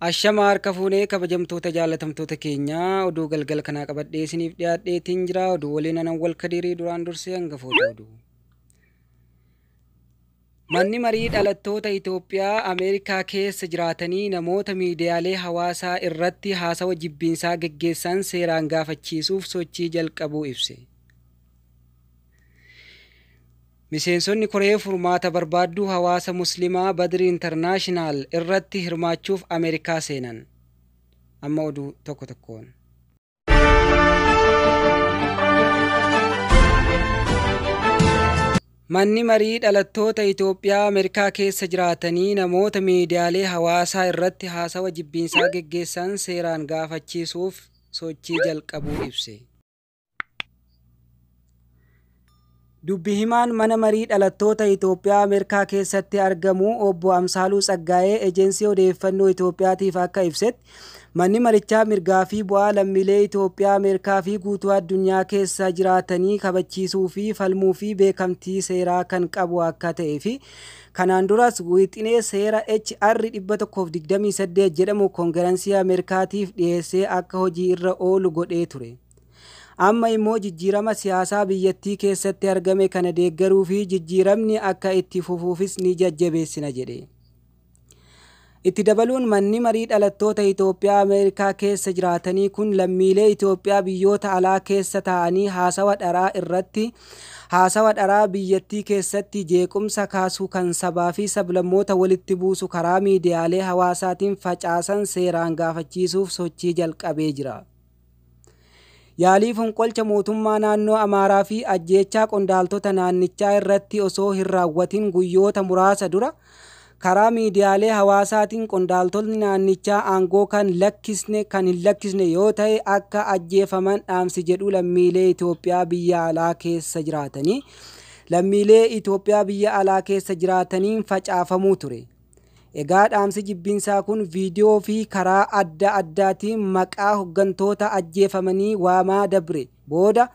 Ashama harka fuunee kabajamtoota jaalatamtoota keenyaa oduu galgala kanaa qabadhee isiniif dhiyaadheetiin jira. Oduu waliin anan wal kadiirii duraan dursee hangafoota oduu. Manni marii dhalattoota Itoophiyaa Ameerikaa keessa jiraatanii namoota miidiyaalee hawaasaa irratti haasawa jibbiinsaa geggeessan seeraan gaafachiisuuf sochii jalqabuu ibse. Miseensonni koree furmaata barbaadduu hawaasa Muslimaa Badri Intarnaashinaal irratti hirmaachuuf Ameerikaa seenan. Amma oduu tokko tokkoon. Manni marii dhalattoota Itoophiyaa Ameerikaa keessa jiraatanii namoota miidiyaalee hawaasaa irratti haasawa jibbiinsaa geggeessan seeraan gaafachiisuuf sochii jalqabuu ibse. Dubbi himaan mana marii dhalattoota Itoophiyaa Ameerikaa keessatti argamu obbo Amsaaluu Tsaggaayee ejensii odeeffannoo Itoophiyaatiif akka ibsetti manni marichaa mirgaa fi bu'aa lammiilee Itoophiyaa Ameerikaa fi guutuu addunyaa keessa jiraatanii kabachiisuu fi falmuu fi beekamtii seeraa kan qabu akka ta'ee fi kanaan duras wixinee seera HR 128 jedhamu koongirensii Ameerikaatiif dhiyeessee akka hojii irra oolu godhee ture. Amma immoo jijjiirama siyaasaa biyyattii keessatti argame kana deeggaruu fi jijjiiramni akka itti fufuufis ni jajjabeessina jedhe. Itti dabaluun manni marii dhalattoota Itoophiyaa Ameerikaa keessa jiraatanii kun lammiilee Itoophiyaa biyyoota alaa keessa taa'anii haasawa dharaa biyyattii keessatti jeequmsa kaasuu kan sabaa fi sablammoota walitti buusu karaa miidiyaalee hawaasaatiin facaasan seeraan gaafachiisuuf sochii jalqabee jira. Yaalii fonqolcha mootummaa naannoo Amaaraa fi ajjeechaa qondaaltota naannichaa irratti osoo hin raawwatin guyyoota muraasa dura karaa miidiyaalee hawaasaatiin qondaaltonni naannichaa aangoo kan hin lakkisne yoo ta'e akka ajjeefaman dhaamsi jedhu lammiilee Itoophiyaa biyya alaa keessa jiraatanii lammiilee Itoophiyaa biyya alaa keessa jiraataniin facaafamuu ture. Egaa dhaamsi jibbiinsaa kun viidiyoo fi karaa adda addaatiin maqaa hoggantoota ajjeefamanii waamaa dabre booda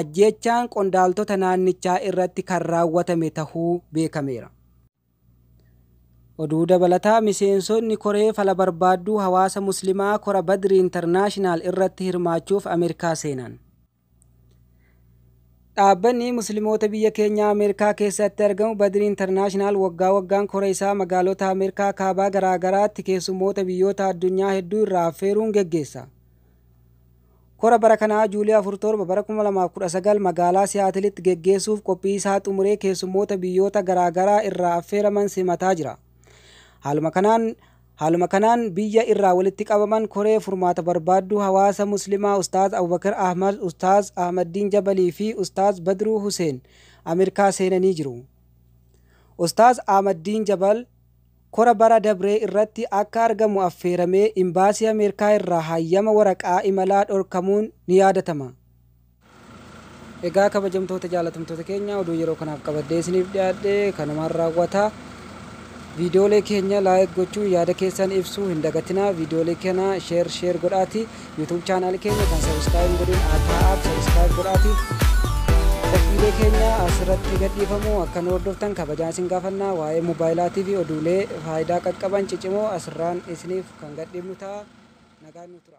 ajjeechaan qondaaltota naannichaa irratti kan raawwatame tahuu beekameera. Oduu dabalataa miseensonni koree fala barbaadduu hawaasa Muslimaa kora Badri Intarnaashinaal irratti hirmaachuuf Ameerikaa seenan. Dhaabbanni Musliimoota biyya keenya Ameerikaa keessatti argamu Badri Intarnaashinaal waggaa waggaan kora isaa magaalota Ameerikaa kaabaa garaagaraatti keessummoota biyyoota addunyaa hedduu irraa affeeruun geggeessa. Kora bara kanaa Juulii 47 bara 2019 magaalaa Siyaatilitti geggeessuuf qophii isaa xumuree keessummoota biyyoota garaagaraa irraa affeeraman simataa jira. Haaluma kanaan biyya irraa walitti qabaman koree furmaata barbaadduu hawaasa Muslimaa Ustaaz Abubakar Ahmad, Ustaaz Ahmaddiin Jabalii fi Ustaaz Badruu Huseen Ameerikaa seenanii jiru. Ustaaz Ahmaddiin Jabal kora bara dabree irratti akka argamu affeeramee imbaasii Ameerikaa irraa hayyama waraqaa imalaa dhorkamuun ni yaadatama. Egaa kabajamtoota jaalatamtoota keenya oduu yeroo kanaaf qabadhee isiniif dhiyaadhe kanumaan raawwata. Viidiyoolee keenya laayik gochuun yaada keessan ibsuu hin dagatinaa. Viidiyoolee kana sheer godhaati. YouTube chaanaal keenya kan sabiskiraayib godhin ataa'aaf sabiskiraayib godhaati. Qophiilee keenya asirratti gadhiifamu akka nu hordoftan kabajaan isin gaafannaa. Waa'ee moobaayilaatii fi oduulee faayidaa qaqqaban ciccimoo asirraan isiniif kan gadhiifnu ta'a. Nagaan nu tura.